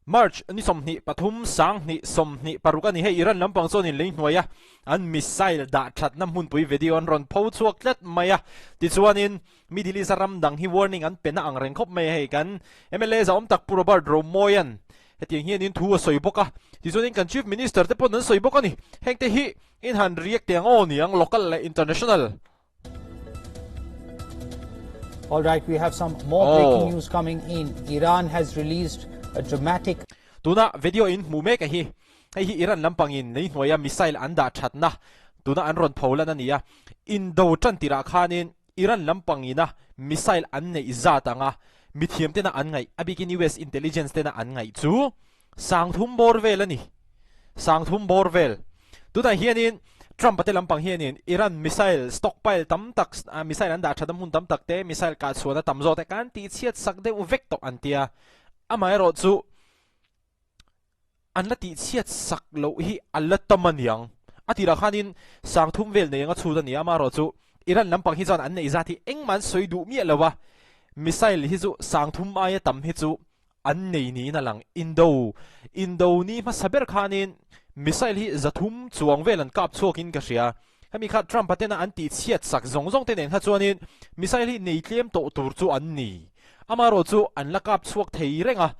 March ni 23 2026 a ni. Hei Iran lampang chuanin lei hnuaia an missile dah thatna hmunpui video an rawn pho chhuak tlat mai a. Tichuanin Middle East a ram dang hi warning an pe na ang reng khawp mai a. Hei kan mla zahawm tak Pu Robert Romoian hetiang hianin thu a sawi bawk a. Tichuanin kan Chief Minister te pawn an sawi bawk a ni. Hengte hi in han react teh ang aw niang local leh international. All right, we have some more breaking news coming in. Iran has released a dramatic Tuna video in hmu mek a hi. Hei hi Iran lampangin lei hnuaia missile an dah thatna tuna an rawn pho lan a ni a. Indo tan tirah khanin Iran lampangina missile an neih zat anga mithiam tena an ngaih, a bikin US intelligence tena an ngaih chu 3000 bawr vel a ni. 3000 bawr vel. Tunah hianin Trump-a te lampang hianin Iran missile stockpile tam tak, missile an dah that a hmun tam tak te, missile kah chhuahna tam zawk te kan tihchhiat sak deuh vek tawh an ti a. Amaherawhchu an la tihchhiat sak loh hi a la tam a niang. A tirah khanin 3000 vel nei anga chhut a ni a, amaherawhchu Iran lampang hi chuan an neih zat hi engmah an sawi duh miah lo a, missile hi chu 3000 aia tam hi chu an nei niin a lang. Indo Indo ni hmasa ber khanin missile hi 300 chuang vel an kap chhuakin ka hria. Hemi kha Trump-a tena an tihchhiat sak zawng zawng te nen kha chuanin missile hi nei tlem tawh tur chu an ni. Amaherawh chu an la kap chhuak thei reng a.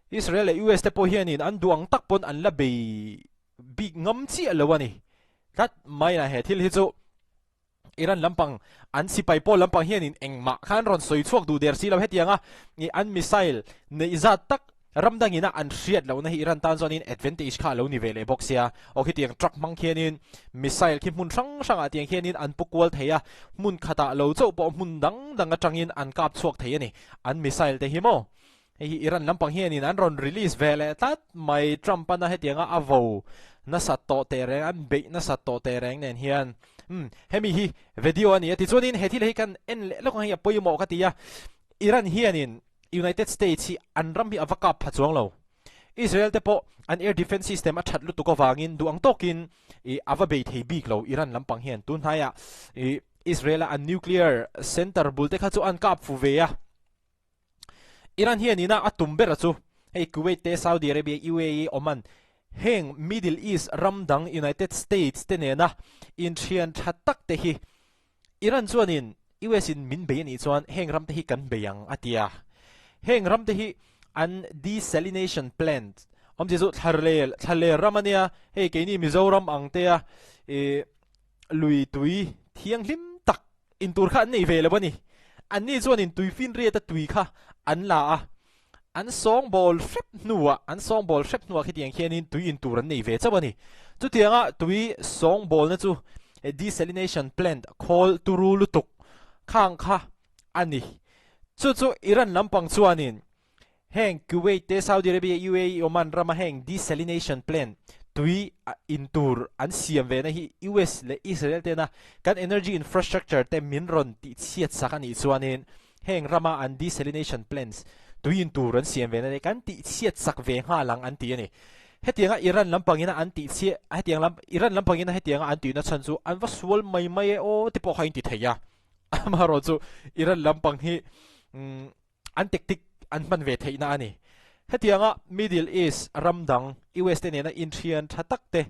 Israel leh US te pawh hianin an duh ang tak pawn an la bei bik ngam chiah lo a ni. Tlat mai a he thil hi chu. Iran lampang an sipai pawl lampang hianin engmah khan rawn sawi chhuak duh der si lo hetianga ih an missile neih zat tak ram dangina an hriat lohna hi Iran tan chuanin advantage kha a lo ni ve leh bawk sia. Aw khitiang truck hmang khianin missile khi hmun hrang hrangah tiang khianin an pu kual thei a, hmun khatah lo chauh pawh hmun dang dang atangin an kap chhuak thei a ni an missile te hi maw. Hei hi Iran lampang hianin an rawn release ve leh tlat mai. Trump ana hetianga a vo nasat tawh teh reng, an beih nasat tawh teh reng nen hian. Umm, hemi hi video a ni a. Tichuanin he thil hi kan en leh lawk ang hei a pawimawh ka ti a. Iran hianin United States hi an ram hi a va kap pha chuang lo. Israel te pawh an air defense system a that lutuk avangin duh ang tawkin ih a va bei thei bik lo Iran lampang hian. Tun hnaiah ih Israel a an nuclear center bul te kha chu an kap fu ve a. Iran hian ina a tum ber chu hei Kuwait te, Saudi Arabia, UAE, Oman heng Middle East ram dang United States te nena inthian tha tak te hi Iran chuanin US in min bei anih chuan heng ram te hi kan bei ang a ti a. Heng ram te hi an desalination plant awmzia chu thlarel thlaler ram ania hei keini Mizoram ang te a ih lui tui thianghlim tak In tur kha an nei ve lo a ni. Anni chuanin tuifinriata tui kha an la a, an sawngbawl hrep hnuah, an sawngbawl hrep hnuah khitiang khianin tui in tur an nei ve chauh a ni. Chutianga tui sawngbawlna chu desalination plant khawl turu lutuk khang kha a ni. Chu chu Iran lampang chuanin Heng Kuwait te, Saudi Arabia, UAE, Oman rama heng desalination plant, tui in tur an siam ve na hi US leh Israel tena kan energy infrastructure te min rawn tihchhiat sak a nih chuanin heng rama an desalination plants, tui in tur an siam ve na te kan tihchhiat sak ve nghal ang an ti a ni. Hetianga Iran lampangina an tihchhiat, hetiang lam, Iran lampangina hetianga an tihna chhan chu an va sual mai mai e aw ti pawh kha in ti thei a. Amaherawhchu Iran lampang hi umm An tactic an hman ve theihna a ni. Hetianga Middle East ram dang US te nena inthian tha tak te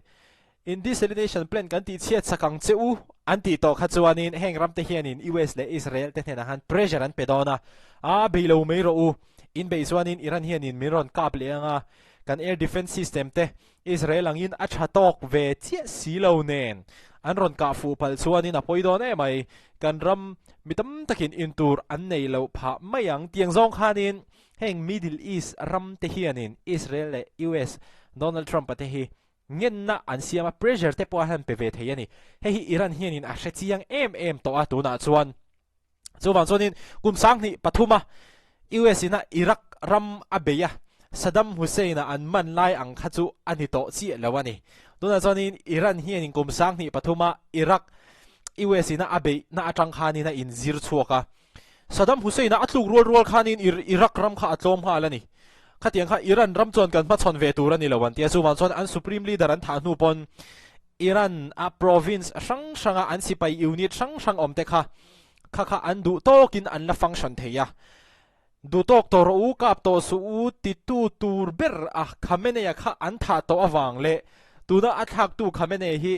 in desalination plant kan tih chhiat sak ang che u an tih tawh kha chuanin heng ram te hianin US leh Israel te hnenah khan pressure an pe dawn a, a bei lo mai rawh u, in beih chuanin Iran hianin min rawn kap leh anga kan air defence system te Israel angin a tha tawk ve chiah si lo nen an rawn kah fuh palh chuanin a pawi dawn em mai. Kan ram mi tam takin intur an nei loh phah mai ang. Tiang zawng khanin heng Middle East ram te hianin Israel leh US Donald Trump-a te hi ngenna an siam a, pressure te pawh a han pe ve thei a ni. Hei hi Iran hianin a hre chiang em em tawh a tunah chuan. Chuvang chuanin kum 2003 a US in a Iraq ram a bei a, Saddam Hussein a an man lai ang kha chu a ni tawh chiah lo a ni. Tunah chuanin Iran hianin kum 2003 a Iraq US in a a beihna atang khanin a inzir chhuak a, Saddam Hussein a a tluk rual rual khanin Iraq ram kha a tlawm nghal a ni. Khatiang kha Iran ram chuan kan hmachhawn ve tur a ni lo an ti a, chuvang chuan an Supreme Leader an thah hnu pawn Iran a province hrang hranga an sipai unit hrang hrang awm te kha kha kha an duh tawkin an la function thei a. Duhtawk tawh rawh u, kap tawh suh u titu tur ber a Khamenei-a kha an thah tawh avang leh tuna a thlaktu Khamenei hi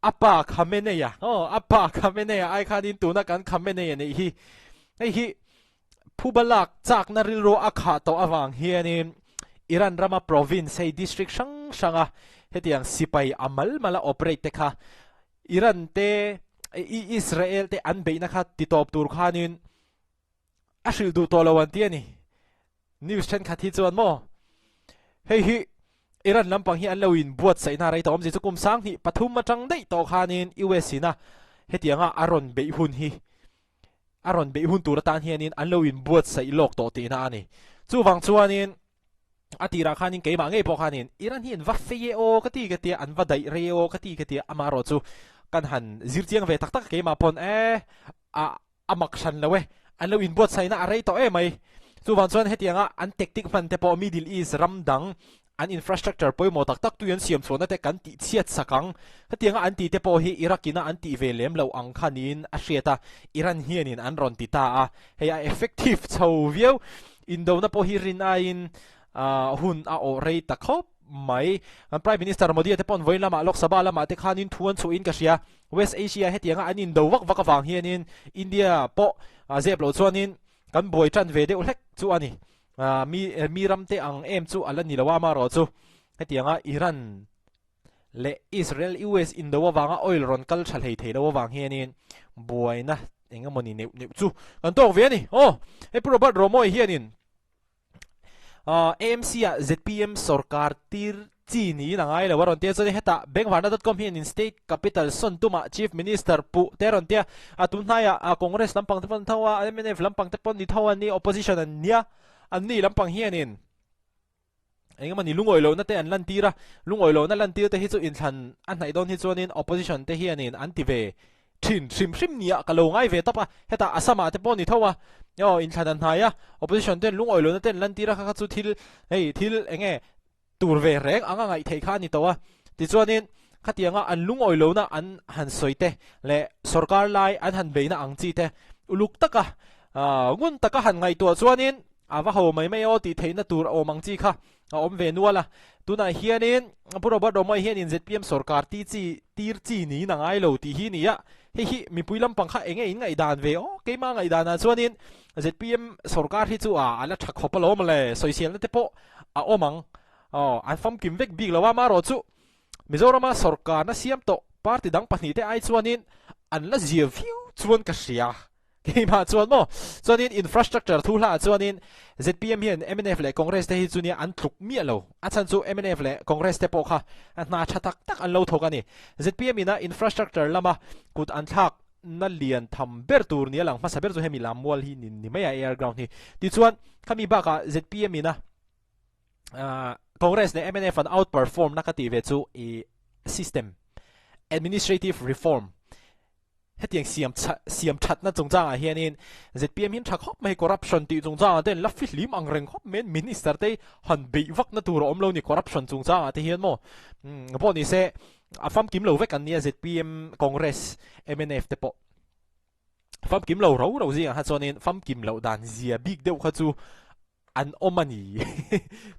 a pa Khamenei-a, aw a pa Khamenei-a ai khanin tuna kan Khamenei-a neih hi hei hi phuba lak chakna rilru a khah tawh avang hianin Iran rama province hei district hrang hranga hetiang sipai a mal mala operate te kha Iran te Israel te an beihna kha titawp tur khanin a hrilh duh tawh lo an ti a ni. News thenkhat hi chuan maw hei hi Iran lampang hi an lo in buatsaihna rei tawh awmzia chu kum 2003 atang daih tawh khanin US ina hetianga a rawn beih hun hi a rawn beih hun tur atan hianin an lo in buatsaih lawk tawh tihna a ni. Chuvang chuanin a tirah khanin keimah ngei pawh khanin Iran hi an va fei e aw ka ti ka tia an va daih rei e aw ka ti ka tia amaherawh chu kan han zir chiang ve tak tak a keimah pawn e a a mak hran lo e an lo inbuatsaihna a rei tawh em mai. Chuvang chuan hetianga an tactic hman te pawh Middle East ram dang an infrastructure pawimawh tak tak tui an siam chhuahna te kan tih chhiat sak ang. Hetianga an tih te pawh hi Iraq ina an tih ve lem loh ang kha niin a hriat a, Iran hianin an rawn ti ta a, hei a effective chho viau. Indona pawh hi rin aiin hun a awh rei ta khawp mai. Kan Prime Minister Modi-a te paw'n vawiin lamah Lok Sabha lamah te khanin thu an chhuahin ka hria. West Asia hetianga an indo vak vak avang hianin India pawh zep loh chuanin kan buai tan ve deuh hlek chu a ni. Mi mi ram te ang em chu a la ni lo a, amaherawhchu hetianga Iran leh Israel US indo avanga oil rawn kal tha hlei thei lo avang hianin buaina eng emawni neuh neuh chu kan tawk ve a ni. Aw, hei Pu Robert Romawia hianin AMC ah zpm sorkar tir chi niin a ngai lo a rawn tia chuan hetah Bengvarna dot com hianin state capital sawn tumah Chief Minister puh te a rawn tia a tun hnaiah Congress lampang te pawh an tho a, mnf lampang te pawh ni tho an ni, opposition an nia, an ni lampang hianin eng emawni lungawi lohna te an lantir a, lungawi lohna lantir te hi chu inthlan a hnaih dawn hi chuanin opposition te hianin an ti ve thin hrim hrim nia ka lo ngai ve tawp a, hetah Assam ah te pawh ni tho a, aw inthlan an hnai a, opposition ten lungawi lohna te an lantir a kha kha chu thil hei thil eng nge tur ve reng anga ngaih theih kha a ni tawh a, tichuanin khatianga an lungawi lohna an han sawi te leh sorkar lai an han beihna ang chi te uluk taka ngun taka han ngaihtuah chuanin A va ho mai mai aw tih theihna tur a awm ang chi kha a awm ve nual a. Tunah hianin Pu Robert Romawia hianin zpm sorkar ti chi tir chi niin a ngai lo tih hi ni a. Hei hi mipui lampang kha enge in ngaihdan ve aw? Keimah ngaihdanah chuanin zpm sorkar hi chu a a la tha khawp alawm le, sawiselna te pawh a awm ang. Aw, an famkim vek bik lo a, amaherawh chu Mizorama sorkarna siam tawh party dang pahnihte ai chuanin an la zia viau chuan ka hria. Keimah chuan maw? Chuanin infrastructure thu hlaah chuanin zpm hian mnf leh Congress te hi chu nia an tluk miah lo. A chhan chu mnf leh Congress te pawh kha hna tha tak tak an lo thawk a ni. Zpm ina infrastructure lama kut an thlak na lian tham ber tur nia lang hmasa ber chu hemi lammual hi ni mai a air ground hi. Tichuan khami bakah zpm ina Congress leh mnf an outperform na ka tih ve chu i system administrative reform Hetiang siam siam thatna chungchangah hianin zpm hi an tha khawp mai, corruption tih chungchangah te an la fihlim ang reng khawp mai, minister te han beih vakna tur a awm lo ni corruption chungchangah te hian maw pawh ni se a famkim lo vek an nia zpm, Congress, mnf te pawh famkim lo rau rau zingah kha chuanin famkim loh dan zia bik deuh kha chu an awm a ni.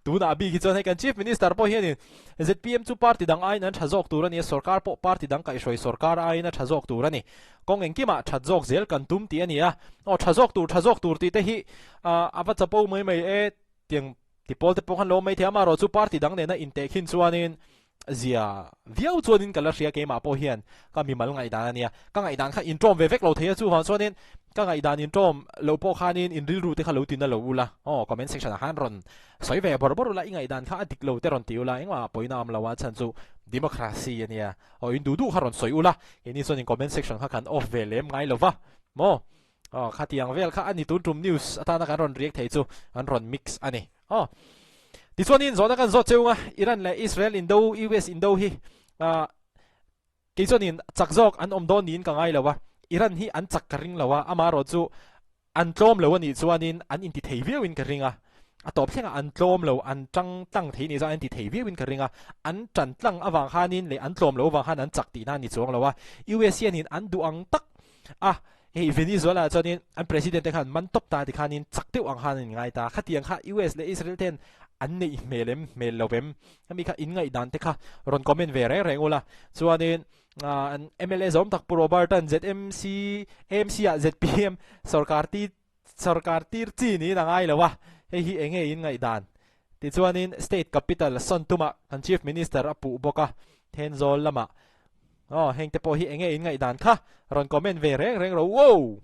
Tunah bik hi chuan hei kan Chief Minister pawh hianin zpm chu party dang aiin an tha zawk tur a ni a, sorkar pawh party dang kaihhruai sorkar aiin a tha zawk tur a ni. Kawng engkimah that zawk zel kan tum tih a ni a, aw tha zawk tur tha zawk tur tih te hi a va chapo mai mai e tiang ti pawl te pawh khan lo awm mai thei a, amaherawhchu party dang nena intehkhin chuanin Zia viau chuanin ka la hria keimah pawh hian ka mimal ngaihdan a nia. Ka ngaihdan kha inṭawm ve vek lo thei a, chuvang chuanin ka ngaihdan inṭawm loh pawh khanin in rilru te kha lo tina lo ula, aw comment section ah khan rawn sawi ve bawrh bawrh ula, i ngaihdan kha a dik lo te rawn ti ula, engmah pawina awm lo a, chhan chu democracy a nia, aw in duh duh kha rawn sawi ula, keini chuan in comment section kha kan off ve lem ngai lo va, maw? Aw khatiang vel kha a ni tun tum news atana kan rawn react thei chu an rawn mix a ni. Aw tichuanin zawhna kan zawt cheu nga Iran leh Israel indo US indo hi ah kei chuanin chak zawk an awm dawn niin ka ngai lo a, Iran hi an chak ka ring lo a, amaherawh chu an tlawm lo a nih chuanin an inti thei viau in ka ring a, a tawp thlengah an tlawm lo an tang tlang thei nih chuan an inti thei viau in ka ring a, an tan tlang avang khanin leh an tlawm lo avang khan an chak tihna a ni chuang lo a, US hianin an duh ang tak a. Hei Venezuela chuanin an president te khan man tawp ta tikhanin chak deuh ang khan an inngai ta. Khatiang kha US leh Israel ten an neih hmel em hmel lo em? Hemi kha inngaihdan te kha rawn comment ve reng reng ula. Chuanin an mla zawm tak Pu Roberta'n ZMC AMC ah zpm sorkar ti sorkar tir chi niin a ngai lo a, hei hi enge inngaihdan? Tichuanin state capital sawn tumah kan chief minister a puh bawk a, Thenzawl lamah. Aw, hengte pawh hi enge in ngaihdan kha rawn comment ve reng reng ro. Wow!